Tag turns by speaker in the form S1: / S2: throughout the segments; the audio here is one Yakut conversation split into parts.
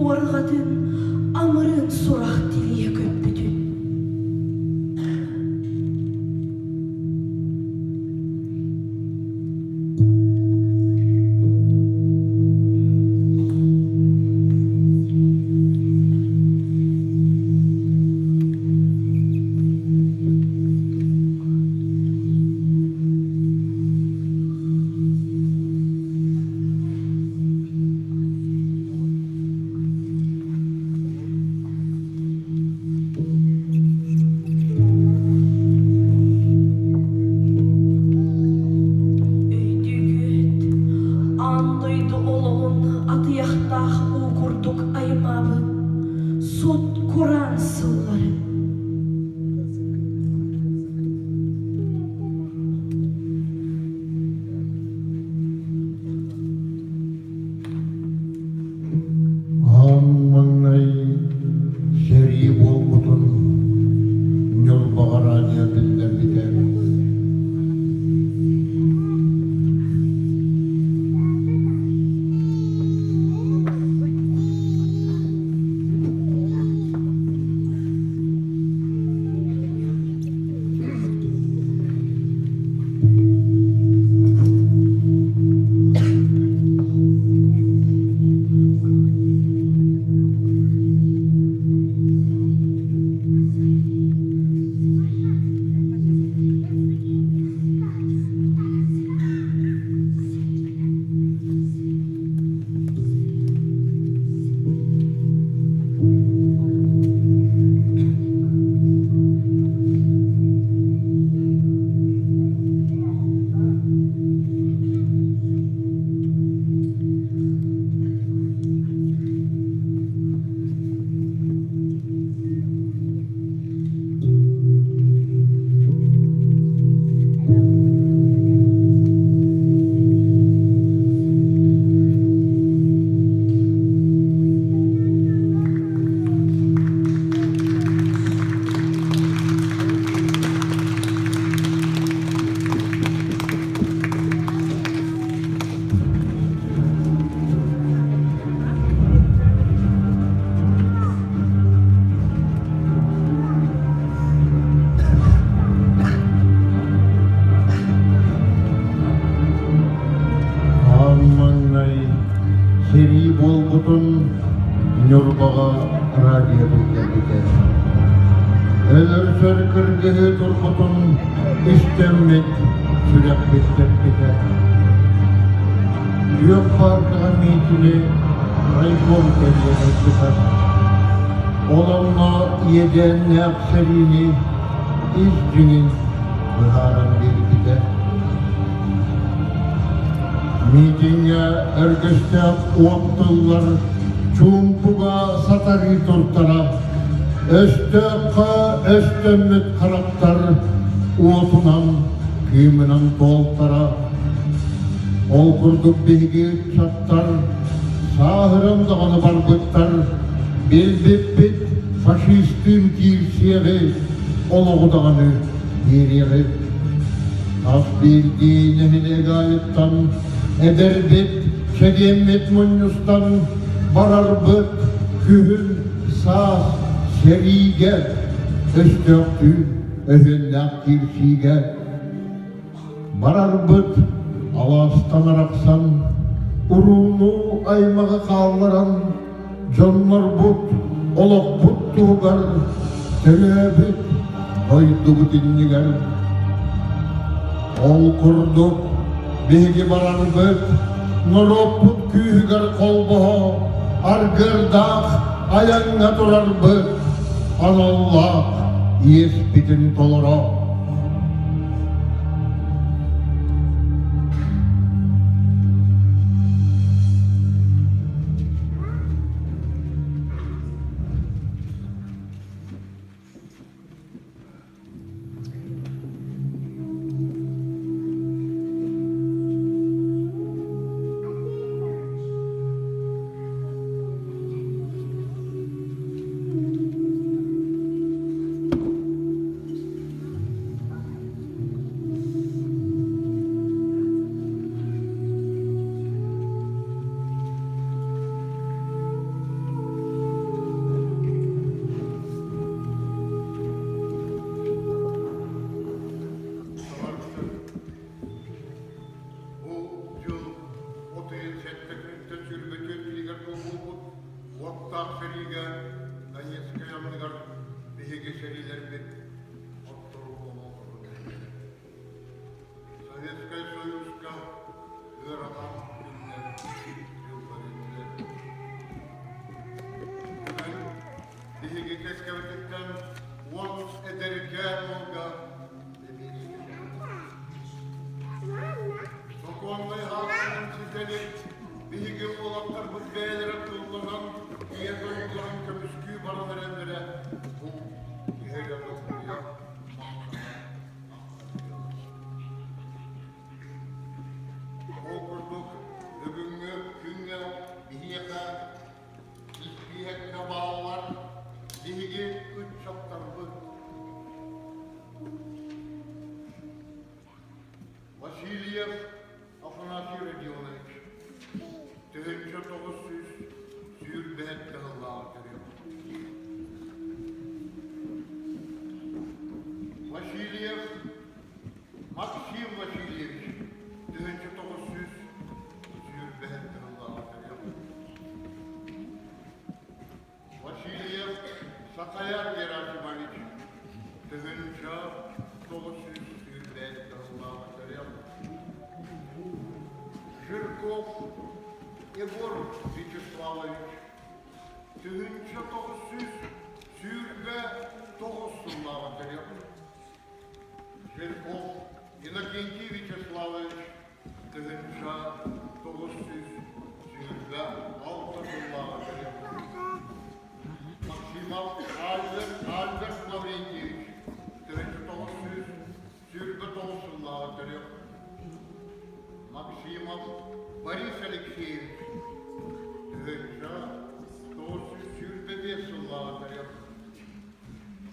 S1: уорҕатын амырыын сурах тилийэ көппүтүн. Өйдүүгүт, аан дойду олоҕун атыйахтаах уу курдук аймаабыт сут-кураан сылларын.
S2: Аан маҥнай сэрии буолбутун Ньурбаҕа радио биллэрбитэ. Аан маҥнай сэрии буолбутун Ньурбаҕа радио биллэрбитэ. Өлөрсөр кыргыһыы турбутун истэммит, сүрэхпит тэппитэ. Күөх пааркаҕа миитини райком тэрийэн ыыппыта. Ол онно иэдээннээх сэриини ис дьиҥин быһааран биэрбитэ. Миитиҥҥэ өргөстөөх уот тыллар чуумпуга сатарыы туртара, өстөөххө өстөммүт харахтар уотунан, кыымынан туолтара. Ол курдук биһиги ыччаттар сааһыран даҕаны барбыттар, билбиппит фашистыын киирсиэҕи, олоҕу даҕаны биэриэҕи. Хас биирдии нэһилиэк аайыттан эдэрбит, чэгиэммит мунньустан барарбыт күһүн, саас сэриигэ, өстөөхтүүн өһүөннээх киирсиигэ барарбыт алаастан арахсан, урууну аймаҕы хаалларан Дьоннорбут олохпут туһугар төрөөбүт дойдубут иннигэр. Ол курдук биһиги барарбыт норуоппут күүһүгэр холбоһо аргыардаах айаҥҥа турарбыт аналлаах иэспитин толоро. сэриигэ Донецкай анныгар биһиги сэриилэрбит хотторуу оҥорон Советскай Союзка ыарахан күннэр дьыллар иннилэр. Бүгүн биһиги кэскэбититтэн уон эдэркээн уолга Сокуоннай ааттарын ситэри биһиги уолаттарбыт бэйэлэрэ тылланан ийэ дойдуларын көмүскүү баран эрэллэрэ бу киһи эрэ долгуйа Ол курдук бүгүҥҥү күҥҥэ биһиэхэ испииһэккэ бааллар биһиги ыччаттарбыт. Васильев Афанасий Родионович 1925 кыһыллааҕы төрүөх. Васильев Максим Васильевич 1925 кыһыллааҕы төрүөх. Васильев Сахаяр Герасимович 1925 сыллааҕы төрүөх. Жирков Егор Вячеславович 1929 сыллааҕы төрүөх. Жирков Иннокентий Вячеславович 1996 сыллааҕы төрүөх. Максимов Альберт Альберт Лаврентьевич 1929 сыллааҕы төрүөх. Максимов Борис Алексеевич 1925 сыллааҕы төрүөх.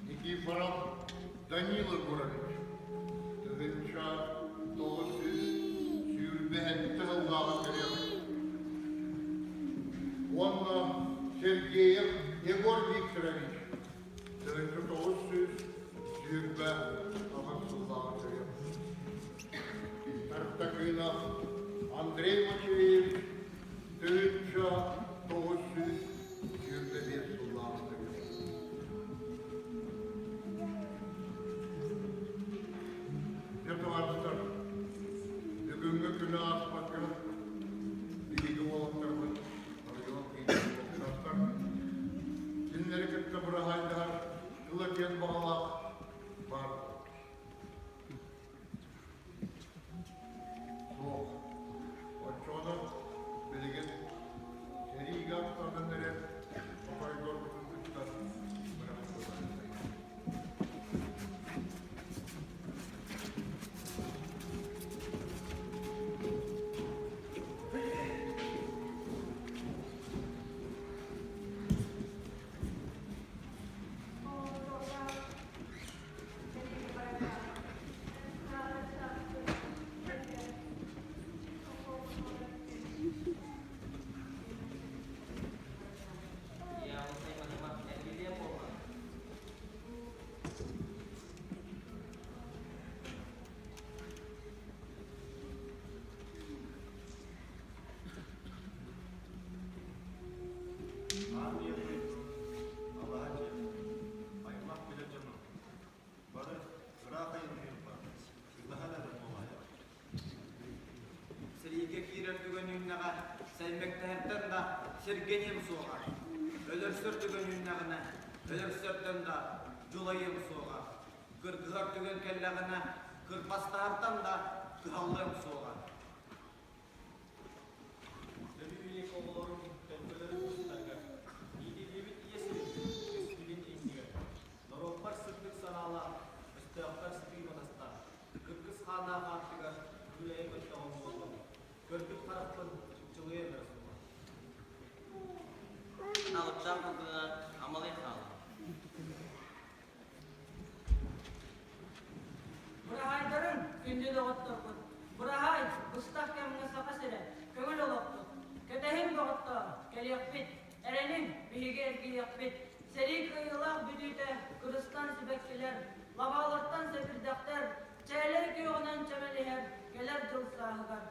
S2: Никифоров Данил Егорович 1927 сыллааҕы төрүөх. Уонна Сергеев Егор Викторович 1928 сыллааҕы төрүөх. Тартакынов Андрей Матвеевич 1925 сыллааҕы төрүөх. Дьэ, табаарыстар, бүгүҥҥү күнү ааспакка биһиги уолаттарбыт оройуон киинин буолбуттар. Кинилэри кытта быраһаайдаһар тыла диэн баҕалаах баар. Суох. Оччоҕуна билигин сэриигэ аттанан эрэр хотойдорбутун кытта бырахтылар.
S3: Аан ийэбит, алаһа дьиэ, аймах билэ дьоно бары ыраах айанныырбар сылаһан эрэ буолаайар.
S4: Сэриигэ киирэр түгэн үүннэҕэ, сэймэктэһэртэн да сиргэниэм суоҕа. Өлөрсөр түгэн үүннэҕинэ, өлөрсөртөн да дьулайыам суоҕа. Кыргыһар түгэн кэллэҕинэ, кырбастаһартан да кыһаллыам суоҕа.
S5: Өлүү илик оҕолорун төлкөлөрүн устарыгар, иитиллибит ийэ сирин кэскилин иннигэр, норуоппар сырдык санаалаах, өстөөхтөр сытыы батастаах, кыргыс хааннаах аартыгар кыайа көттөҕүм буоллун, көрбүт харахпын чыпчылыйан эрэ суоҕа.
S6: Алыптаах булгуна амалый хаалла.
S7: Быраһаайдарыҥ, күндү доҕотторбут! Быраһаай, быстах кэмҥэ Саха сирэ, көҥүл олохпут! Кэтэһиҥ, доҕоттоор, кэлиэхпит! Эрэниҥ, биһиги эргийиэхпит! Сэрии кыайыылаах бүтүүтэ кырыстан сибэккилэр, лабаалартан сэбирдэхтэр, чээлэй күөҕүнэн чэмэлиһэр кэлэр дьыл сааһыгар.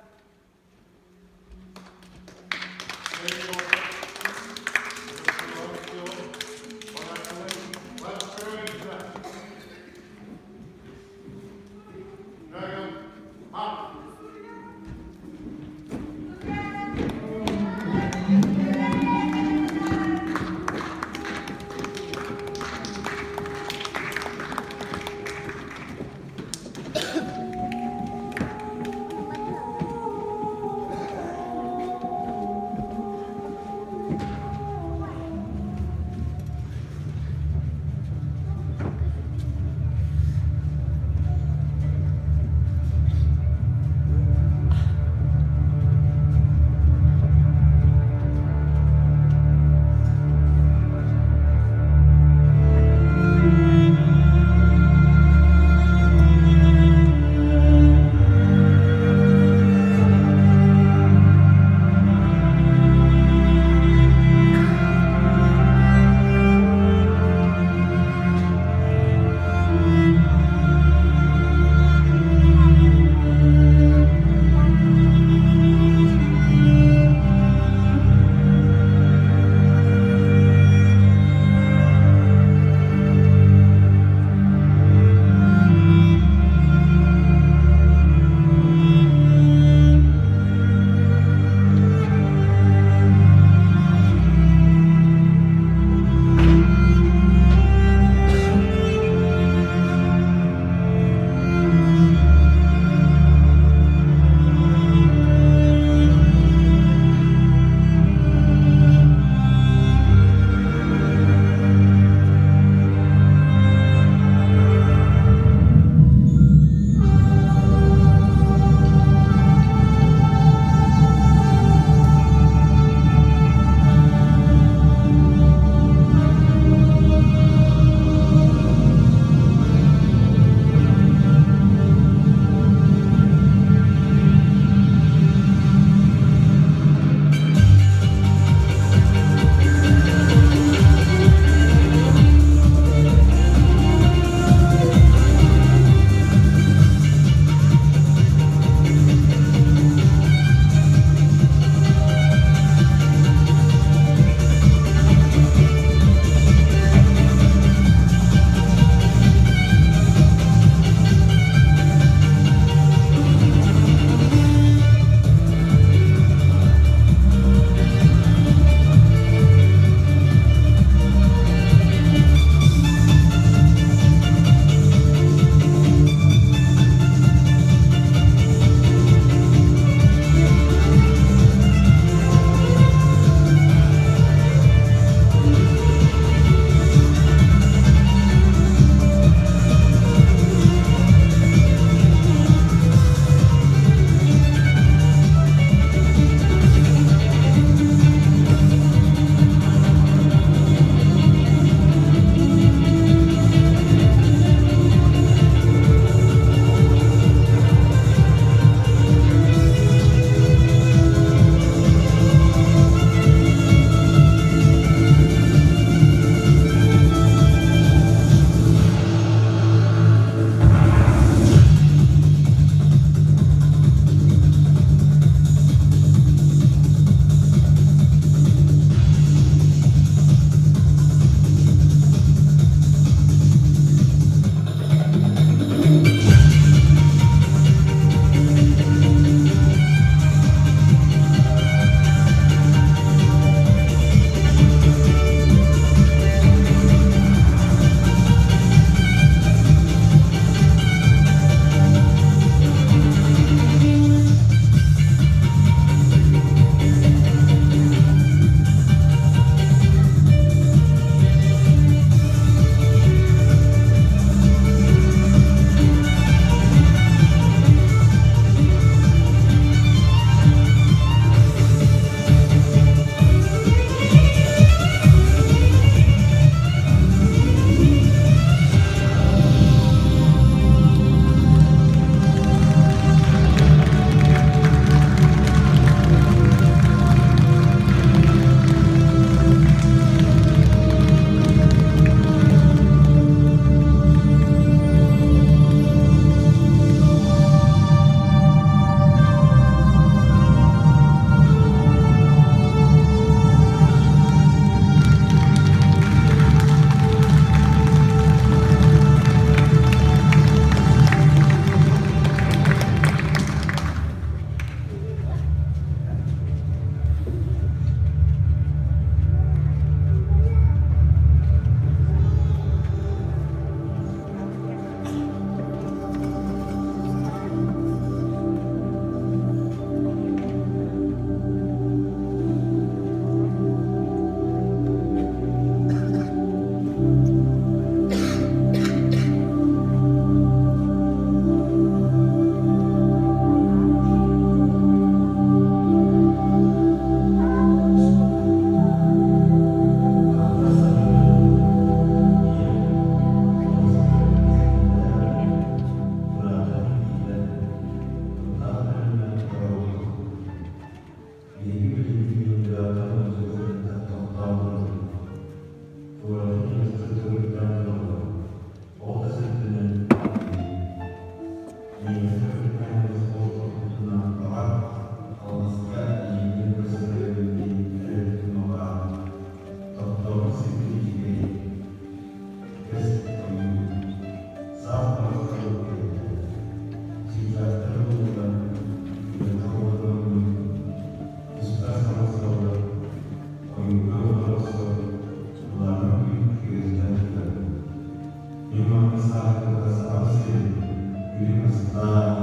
S8: Үрүҥ астаах,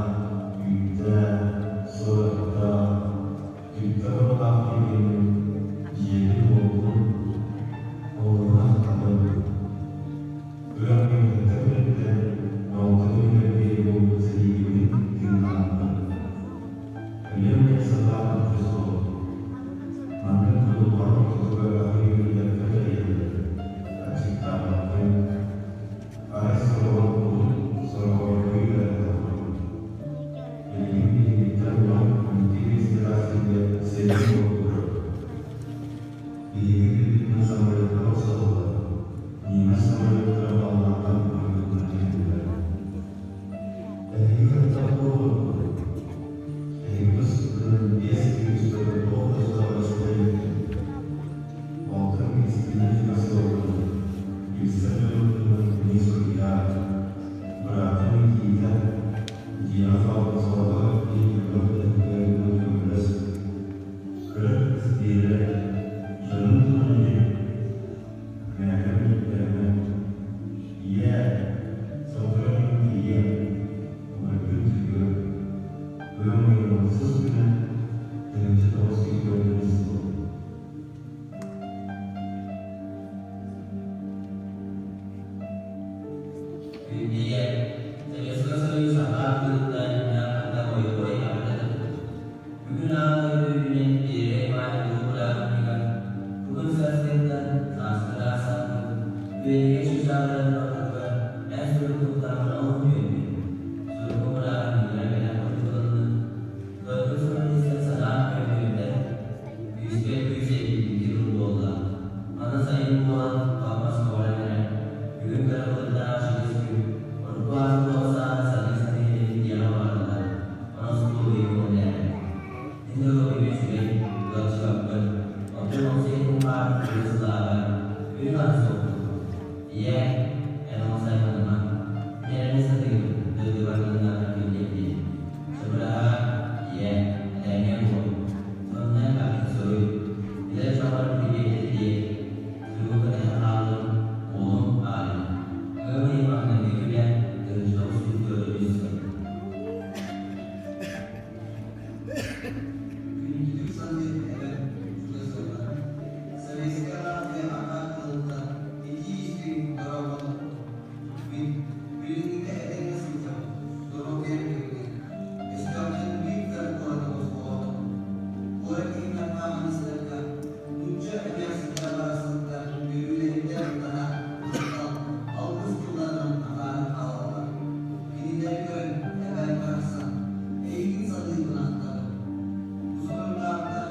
S8: үүттээх, суораттаах, түптэ оҕолоох кэргэним, дьиэбин-уоппун, оҕолорун ахтабын. Ыам ыйын күнүттэн алта күнүгэр диэри буолбут сэриигэ тыыннаахпын. Өлүөм диэн санаа ончу суох. Маннык кутурҕан ортотугар аһыы үллэргэ тэрийэллэр, аччыктаабаппын. Арай сороҕор уһун, сороҕор кыыл эрэ толорбут. Билигин биһигиттэн улахан икки миэстэлээх сиргэ сэрии буола турар. Биһиги билбитинэн самолеттар охсоллор, ньиэмэс самолеттара халлаантан быһыытынан түһэллэр. Эһиги хайдах буолуоххутуй? Эһиги тускутунан 5 ый устата туох да сураҕы истэ иликпит. Балтым Кристина чугас буолбутун, билсэр дьонуттан эмиэ суруйаар. Быраатым Никита дьиэҕэ хаалбыт соҕотох эрдии элбэх үлэһиттэр гынан көмөлөс. Кыра кыыс Биэрэ дьонун туһунан иһит, мээнэ билбэтэҕинэ, «Ийээ, сотору мин тиийиэм, убайбын сүгүөм, ыам ыйын алтыс күнэ, 1943 сыл».
S6: Күндүйэ, Советскай Союз арҕаа кыылыттан Наахарда бойобуой эҕэрдэ туппут. Бүгүн аан дойду үрдүнэн Первэй Маай улуу бырааһынньыга. Бүгүн сарсыарда сааскы ыраас салгын, күөлгэ чыычаахтарын ортотугар эн сурук тыллааххын олус үөрдүм. Суругу бырааһынньыгара кэлэн курдук ылынным. Дойду суруналыыстар санаам көнньүөрдэ, күүскэ күүс эбиллибитин буолла. Аны сайын буолан, хамнас көҕүрэн эрэр. Бүгүн кыра былыттаах үчүгэй күн. Урукку ааспыт оҕо сааһы саныы-саныы илин дьиэҕэ бараллар. Онон остуолуйа үлэлээбэт. Мин доруобуйам үчүгэй, ыалдьыбаппын. Оттон ол сиэтин хаарын күлэ сылаабар, күнү ханна суохпут. Ийээ, эн ол сайманыма. Мин эрэнэ сатыыбын, дойдубар тыыннаахтар күннэр диэн. Сөбүлэһэ, ийээ, этэҥҥэ буол. Сонно элбэхтик суруй. Билэр дьоҥҥор билиэтэ тириэрт. Суругу кэтэһэн хааллым, уолум Аалик. Ыам ыйын маҥнайгы күнэ, 1943 сыл.
S9: Күндүтүк саныыр эбэм чугас дьонноро, Советскай Арассыыйа арҕаа кытылыттан итии-истиҥ дорооболоһуҥ. Мин билиҥҥитэ этэҥҥэ сылдьабын, доруобуйам көрүҥэ. Өстөөхтөн биир да куораты босхолоотум. Куорат иһинэн хааман истэххэ, нуучча эмээхситтэрэ барахсаттар үөрүүлэриттэн ытаһа, махтал, алгыс тылларынан атааран хаалаллар. Кинилэри көрөн, эбээм барахсан, эйигин саныыбын ахтабын. Бу соторутааҕыта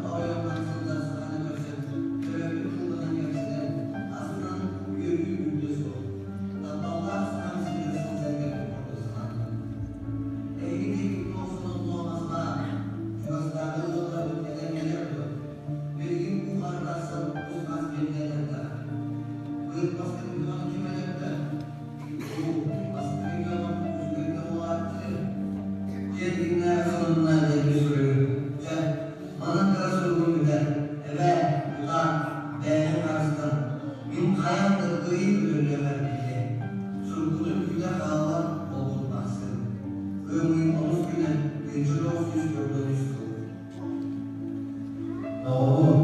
S9: оройуонтан сылдьар саханы көрсөн, төрөөбүт тылбынан кэпсэтэн, астынан үөрүү үрдэ суох. Тапталлаах сахам сиригэр сылдьан кэлбит курдук сананным. Эһиги диэки туох сонун-нуомас баар? Чугастааҕы ыалларбыт этэҥҥэлэр дуо? Билигин кухар тахсан кус-хас биэрдэллэр Быт бастыҥ дьон ким өлөрдө? Уу, бастыҥ дьонум үчүгэйгэ буолааччы. Дьиэтиннээх сонунна диэки суруйун. Чэ, манан кыра суругум бүтэр. Эбээ, тутаах, бэйэҕин харыстан. Мин хайаан да кыайыы өлөрүөҕэр билиэм. Суруккутун күүтэ хааллар буолбут Махсыым. Ыам онус күнэ 1943 сыл.
S10: Доҕоор,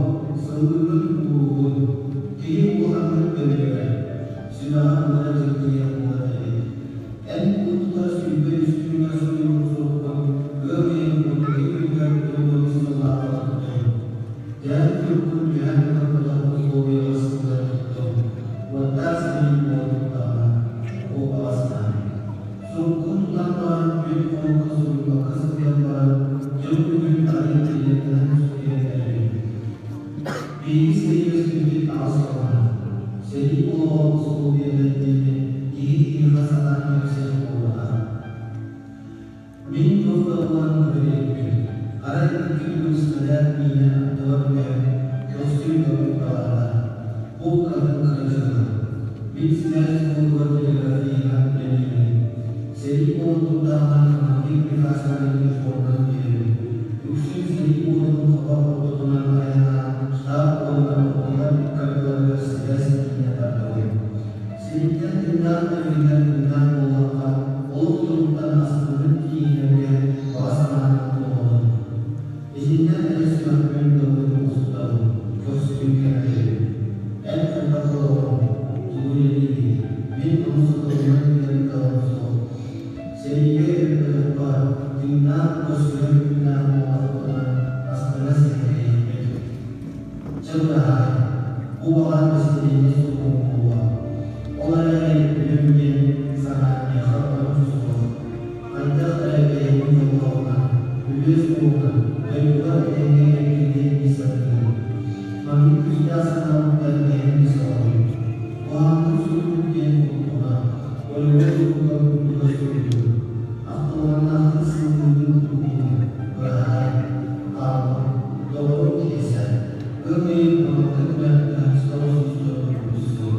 S10: сылгыбыт ууһун, киһи улаханнык бөлүөҕэ, сүрэҕэ быара дьигдьийэр буолар эбит. Эн кулун тутар 23 күҥҥэр суруйбут суруккун ыам ыйын 12 күнүгэр 43 сыллаахха туттум. Дьэ, суруккун түһээн көрбөтөх усулуобуйаҕа сылдьан туттум. Уоттаах сэрии буола турдаҕына, окуопаҕа сытан. Суруккун тутан баран, түөрт хонукка суруйбакка сылдьан баран, дьыл бүгүн арыый тириэрдэнэн суруйан эрэбин. Биһиги сэриилэспиппит аҕыс сылынан. Сэрии олоҕо усулуобуйата диэни киһи киһиэхэ сатаан кэпсиэх буолбатах. Мин туох да буоларын көрө иликпин. Арай икки төгүл снаряд миинэ аттыбар түһэн, көхсүм өлбүт баҕарда. Бу атын кыра дьыала. Мин сибээс суолугар телеграфиһынан үлэлиибин. Сэрии буола турдаҕына командир приказтарын телефонунан биэрэбин. Үксүн сэрии уотун хаба ортотунан айаннаан штаб уонна роталар икки ардыларыгар сибээс киинэ тардабын. Сэрииттэн тыыннаах да эбэтэр тыыннаах буоллахха, олох туруктан Итиннэ эрэ сүрэхпин тылбын мустабын, көхсүбүн кэҥэтэбин. Эн хайдах олороҕун, тугу үлэлиигин, мин ону сатабылынан билэр кыаҕым суох. Сэриигэ өлбөтөххө, тыыннаах көрсүһэр күннээх буоллахпытына астына сэһэргэһиэхпит. Чэ быраһаай, бу баҕар бэстилиэнньэ суругум буолуо. Ол эрээри өлүм диэн санаа миэхэ ончу суох. Хайдах эрэ бэйэбин дьоллообунан, өлүө суоҕунан, дойдубар этэҥҥэ эргиллиэм дии саныыбын. Маннык күүстээх санаабыттан бэйэм да сөҕөбүн. Куһаҕаннык суруйбут диэн куттана, волевой суругар курдуга суруйдум. Ахтылҕаннаахтык сылгыыбын курдугун, быраһаай, хааллым, доҕорум Киэсэ, ыам ыйын 16 күнэ 1944 сыл.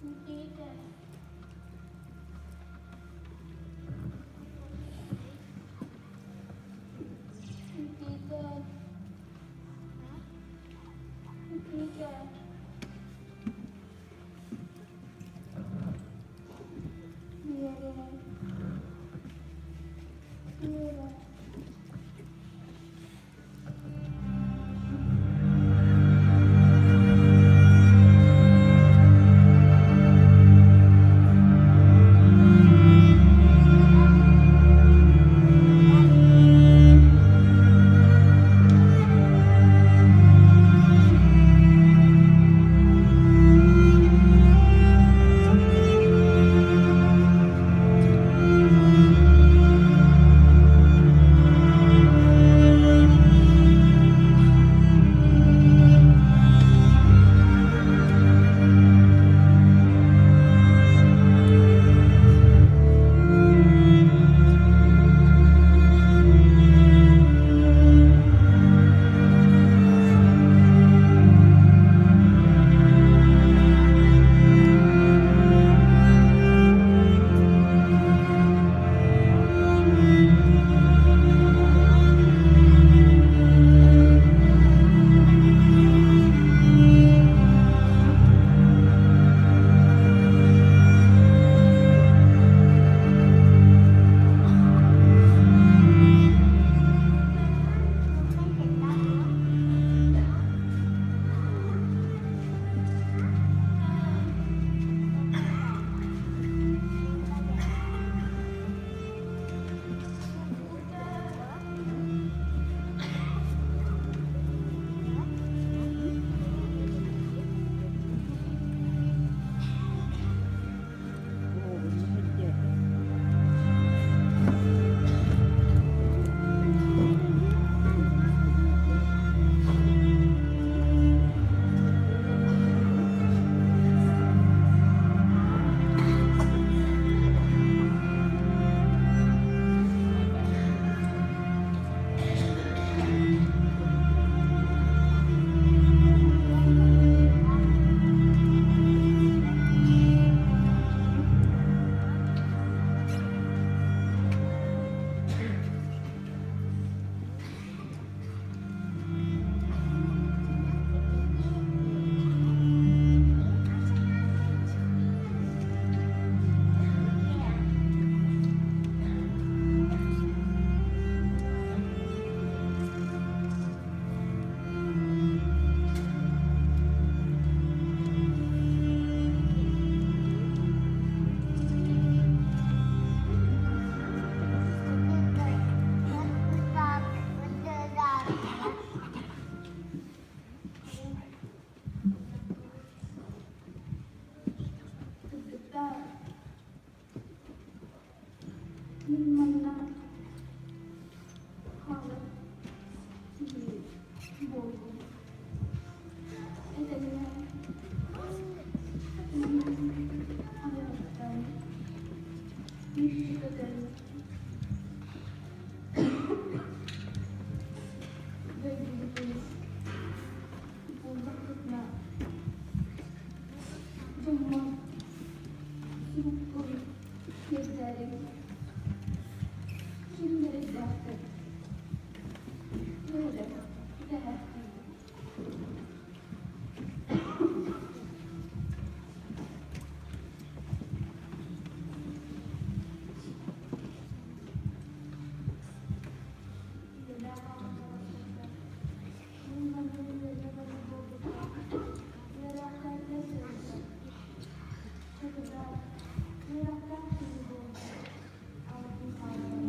S11: Никита. Никита. Никита. Вера. Вера. Кыргыттар, мин манна хаалар киһи буоллум. Этэҥҥэ айаҕыттан мүччү көтөн дойдубутун буллахпытына дьоммор сурукпун тиэрдээриҥ. Ким эрэйдээхтэр туох эрэ итэһээхтиибин. Ийэлээх аҕам барахсаттар мин манна үөрэнэ барар буолбуппар үөрэхтэригэр сылдьар. Чокудаах, үөрэхтээх киһи буолбут аатын хаалларар.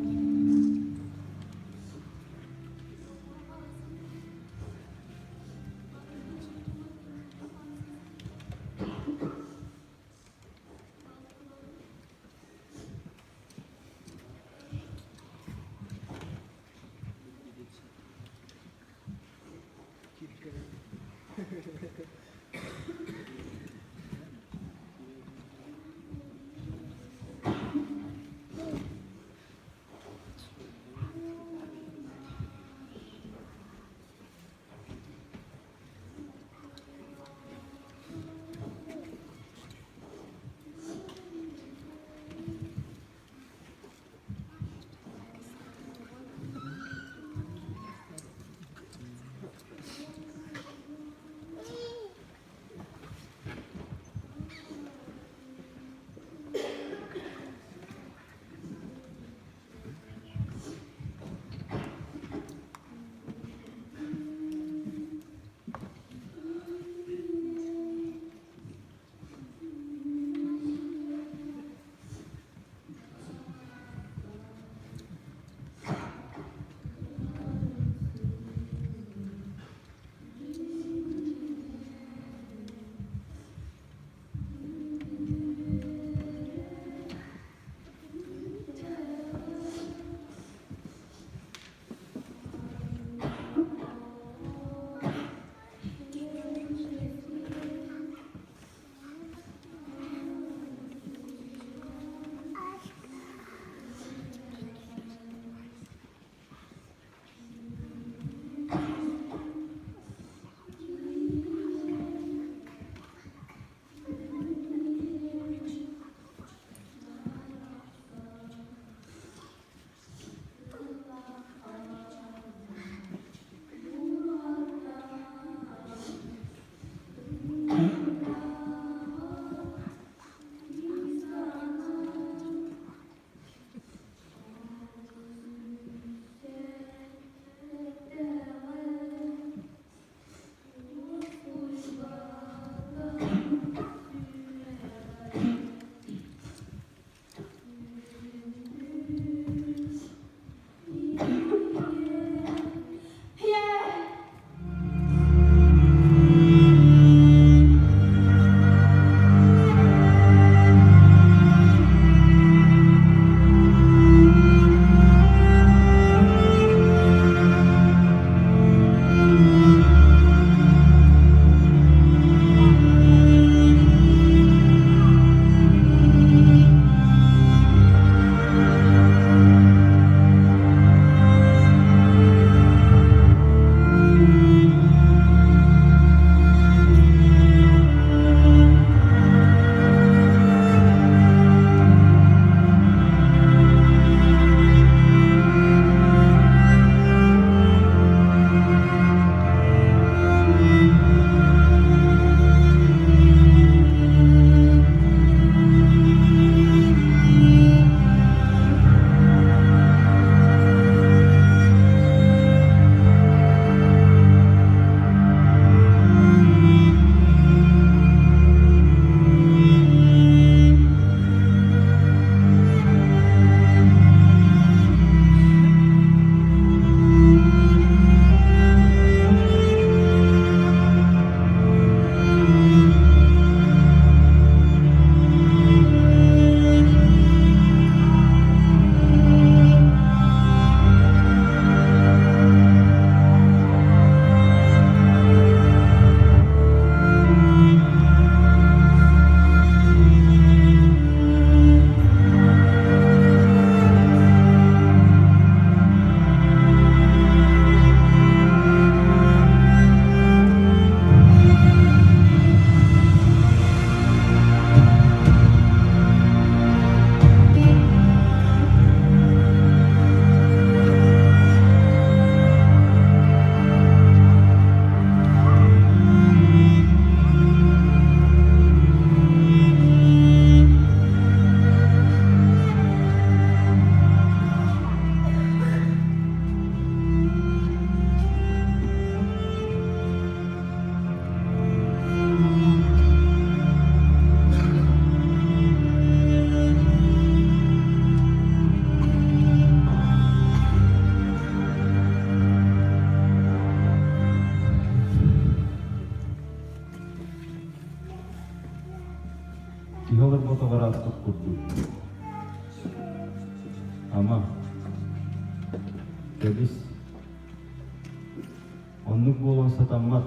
S8: Оннук буолуон сатаммат.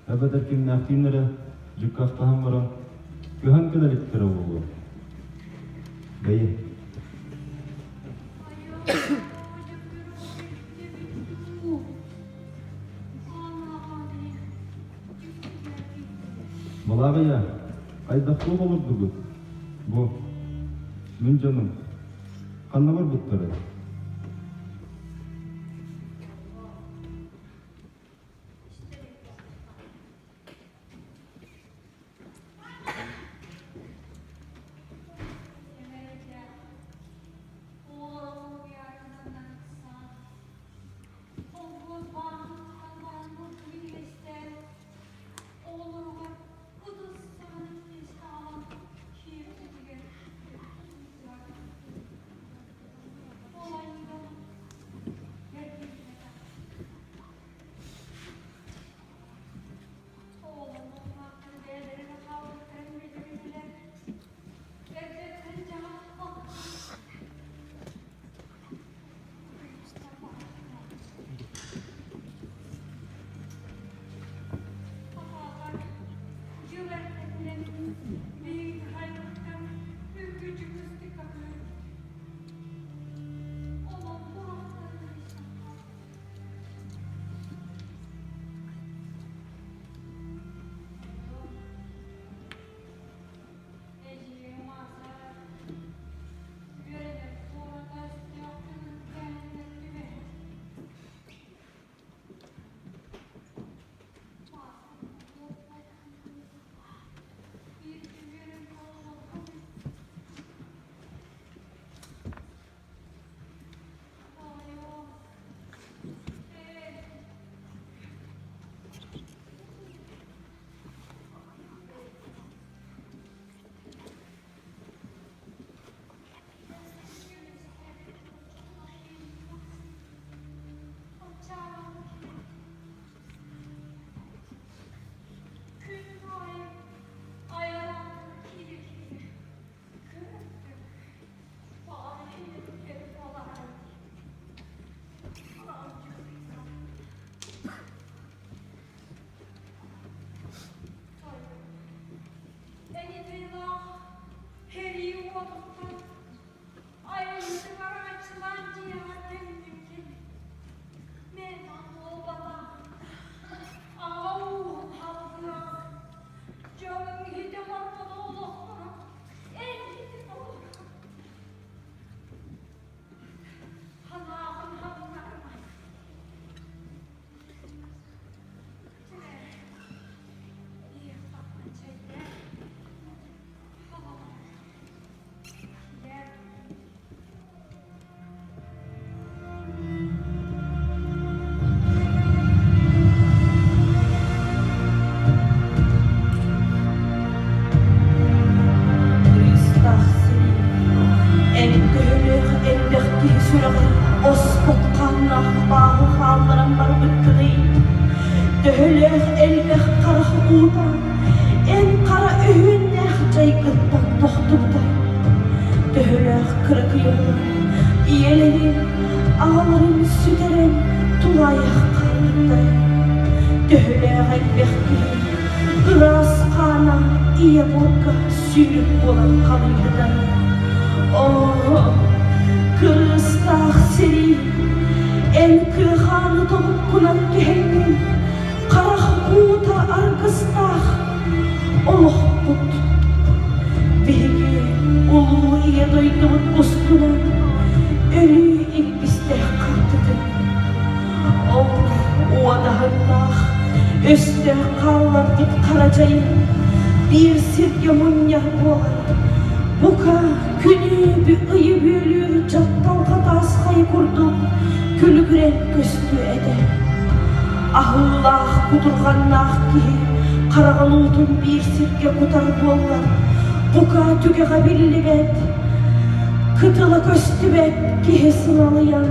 S8: Эбэтэр кимнээхтиин эрэ дьуккахтаһан баран көһөн кэлэ иликтэрэ буолуо. Бэйи. Балааҕыйа, хайдах-туох олордугут? Бу, мин дьонум. Ханна барбыттарай?
S1: Кырыыстаах сирий, эн төһөлөөх элбэх киһи сүрэҕин оспот хааннаах бааһы хаалларан барбыккыный? Төһөлөөх элбэх харах уута эн хара өһүөннээх дьайгыттан тохтубутай? Төһөлөөх кыракыйаллар ийэлэрин, аҕаларын сүтэрэн тулаайах хаалбыттарай? Төһөлөөх элбэх киһи ыраас хаана ийэ буорга сүүрүк буолан халыйбытай? Оо, кырыыстаах сирий, эн кыахааны тобуккунан түһэҥҥин, харах уута аргыстаах олохпут. Биһиги улуу Ийэ дойдубут устунан өлүү илбистээх хартытын. Ол уодаһыннаах өстөөх хаалларбыт хара дьайын биир сиргэ мунньах буолан, бука күнү ыйы бүөлүүр дьапталҕа таас хайа курдук күлүгүрэн көстүө этэ. Аһыылаах, кутурҕаннаах киһи хараҕын уутун биир сиргэ кутар буоллар, бука түгэҕэ биллибэт, кытыла көстүбэт киһи сыналыйан,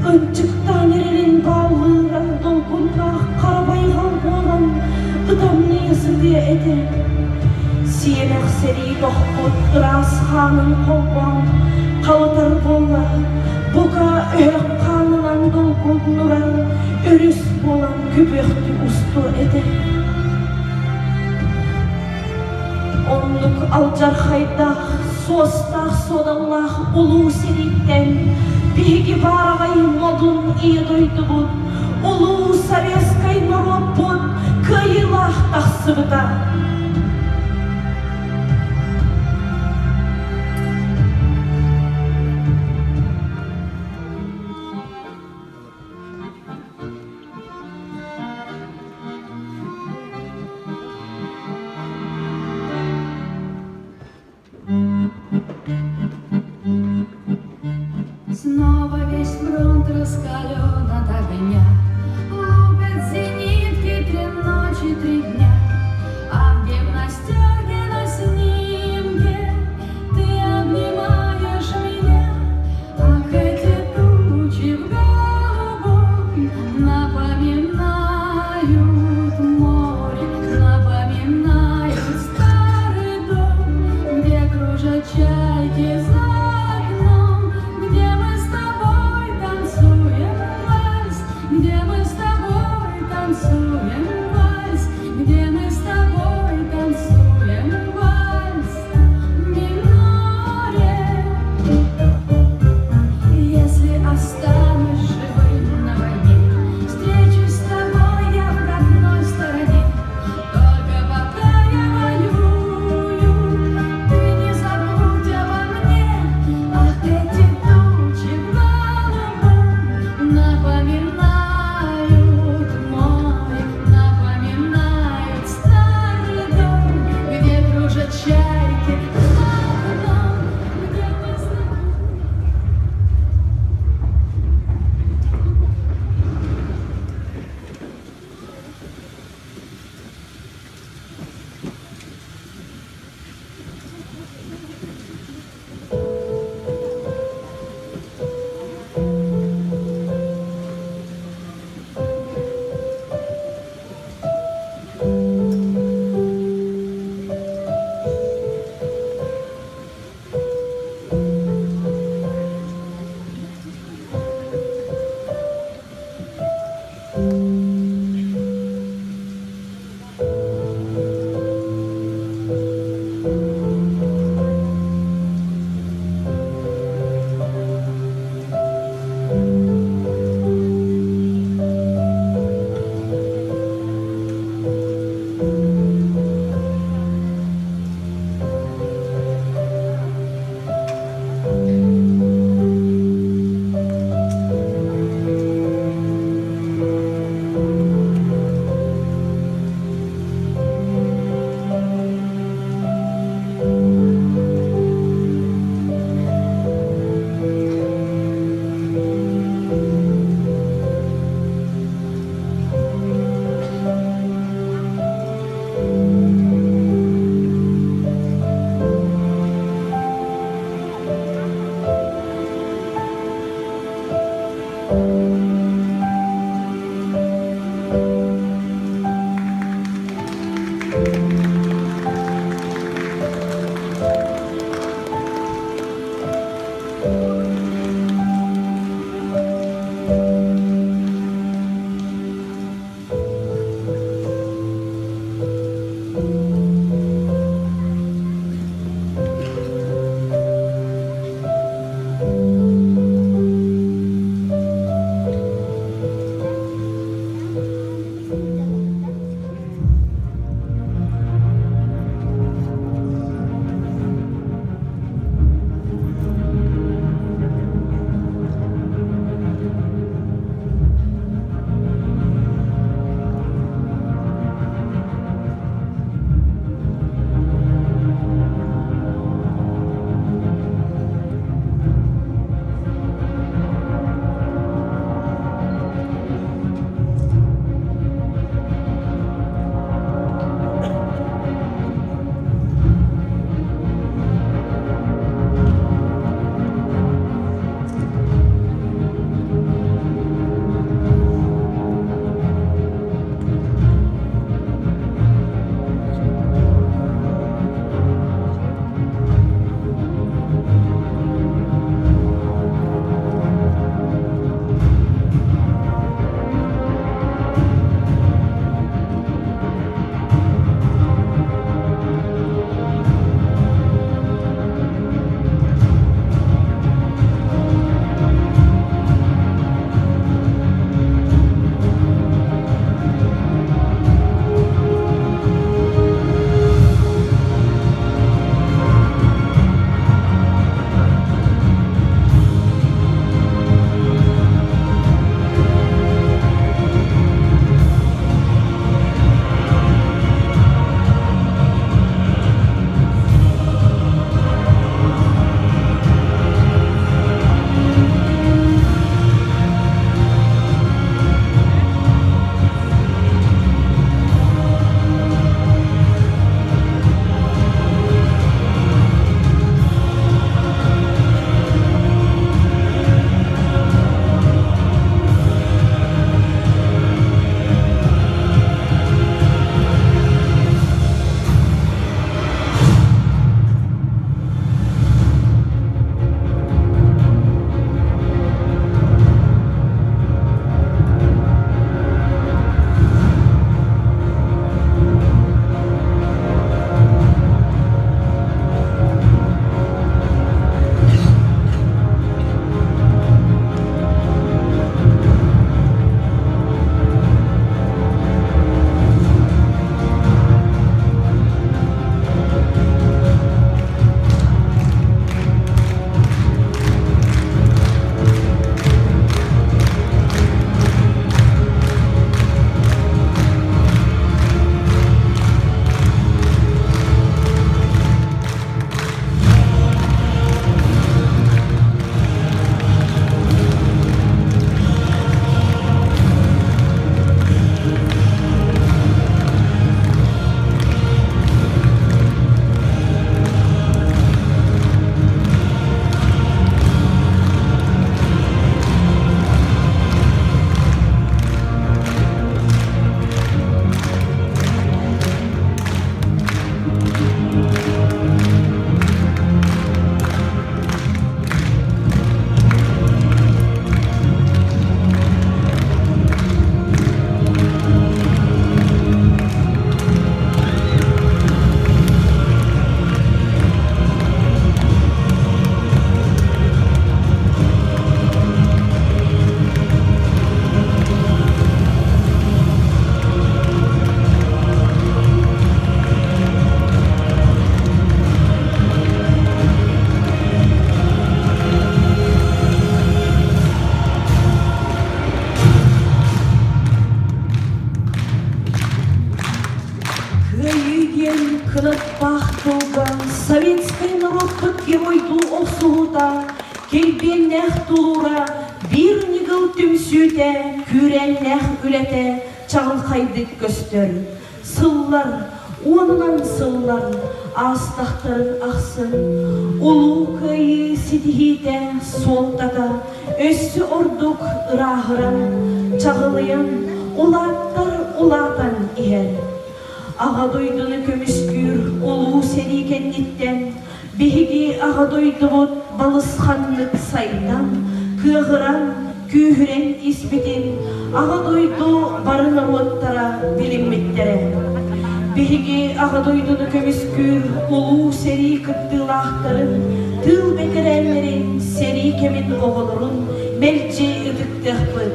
S1: ынчыктаан эрэрин бааллыыра долгуннаах хара байҕал буолан ытамньыйа сытыа этэ. Сиэмэх сэрии тохпут ыраас хаанын холбоон халытар буоллар, бука өһөх хаанынан долгун. муннуран өрүс буолан күбүөхтүү устуо этэ. Оннук алдьархайдаах, суостаах-суодаллаах улуу сэрииттэн биһиги баараҕай модун Ийэ дойдубут, улуу советскай норуоппут кыайыылаах тахсыбыта.
S12: Снова весь фронт раскален от огня. Лупят зенитки три ночи, три дня. А в гимнастерке на снимке Ты обнимаешь меня. Ах, эти тучи в голубом Напоминают море, напоминают старый дом, Где кружат чайки за окном, Где мы с тобой танцуем вальс, Где мы с тобой танцуем вальс, Где мы с тобой танцуем вальс в миноре. Если останусь живым на войне, Встречусь с тобой я в родной стороне. Только пока я воюю, Ты не забудь обо мне. Ах, эти тучи в голубом Напоминают море, Напоминают старый дом, Где кружат чайки за окном, Где мы с тобой.
S1: Советскай норуоппут геройдуу охсуһуута, килбиэннээх тулуура, биир ньыгыл түмсүүтэ, күүрээннээх үлэтэ чаҕылхайдык көстөр. Сыллар, уонунан сыллар аастахтарын ахсын Улуу Кыайыы ситиһиитэ суолтата өссө ордук ырааһыран, чаҕылыйан, улааттар улаатан иһэр. Аҕа дойдуну көмүскүүр улуу сэрии кэнниттэн биһиги Аҕа дойдубут балысханнык сайдан, кыаҕыран, күүһүрэн испитин Аҕа дойду бары норуоттара билиммиттэрэ. Биһиги Аҕа дойдуну көмүскүүр улуу сэрии кыттыылаахтарын, тыыл бэтэрээннэрин, сэрии кэмин оҕолорун мэлдьи ытыктыахпыт,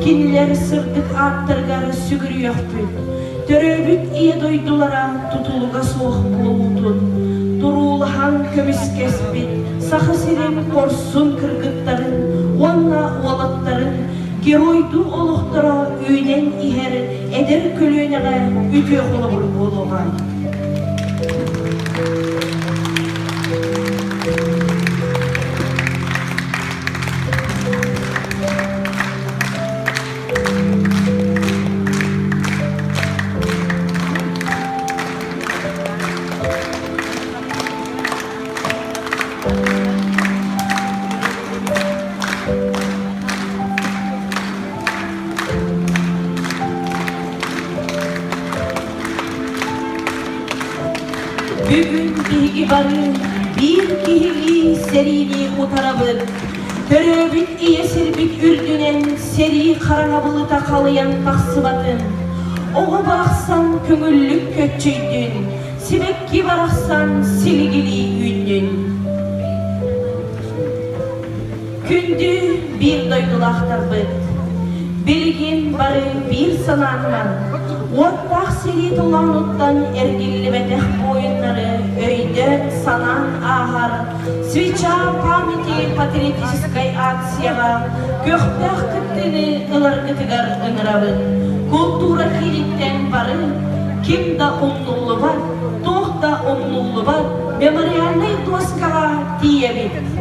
S1: кинилэр сырдык ааттарыгар сүгүрүйүөхпүт. Төрөөбүт Ийэ дойдулара тутулуга суох буолуутун туруулаһан көмүскэспит Саха сирин хорсун кыргыттарын уонна уолаттарын геройдуу олохторо үүнэн иһэр эдэр көлүөнэҕэ үтүө холобур буолуоҕа. Бүгүн биһиги бары биир киһилии сэриини утарабыт. Төрөөбүт ийэ сирбит үрдүнэн сэрии хараҥа былыта халыйан тахсыбатын, оҕо барахсан көҥүллүк көччүйдүн, сибэкки барахсан силигилии үүннүн. Күндү биир дойдулаахтарбыт, билигин бары биир санааннан уоттаах сэрии толоонуттан эргиллибэтэх буойуннары өйдөөн-санаан ааһар Свеча памяти патриотическай акцияҕа көхтөөх кыттыыны ыларгытыгар ыҥырабыт. Култуура кииниттэн бары ким да умнуллубат, туох да умнуллубат мемориальнай дуоскаҕа тиийэбит.